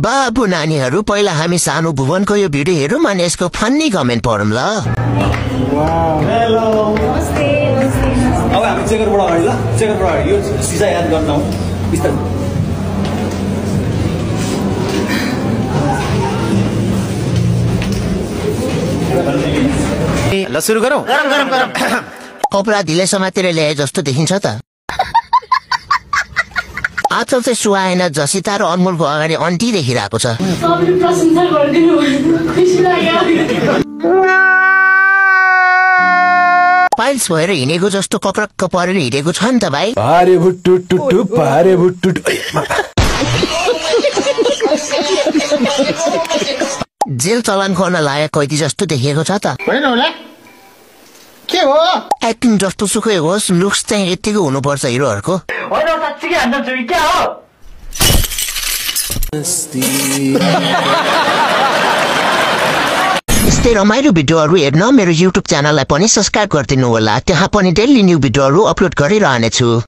बाबु नानीहरू पहिला हामी सानो भुवनको यो भिडियो हेरौँ अनि यसको फन्नी कमेन्ट पढौँ ल। हेलो नमस्ते। अब हामी चेकरबाट अगाडि ल, चेकरबाट अगाडि यो सिसा याद गर्न हौ बिस्तारै। ल सुरु गरौँ। गरम कपडा ढिलै समातेर ल्याए जस्तो देखिन्छ त। आजकल चाहिँ सुहाएन जसिता र अनमोलको अगाडि अन्टी देखिरहेको छ। पाइल्स भएर हिँडेको जस्तो कक्रक्क परेर हिँडेको छ नि त भाइ। जेल चलान गर्न लायक कैदी जस्तो देखिएको छ त। के हो एक्टिङ जस्तो सुकै होस् लुक्स चाहिँ यतिको हुनुपर्छ हिरोहरूको। यस्तै रमाइलो भिडियोहरू हेर्न मेरो युट्युब च्यानललाई पनि सब्स्क्राइब गरिदिनु होला। त्यहाँ पनि डेली न्यू भिडियोहरू अपलोड गरिरहनेछु।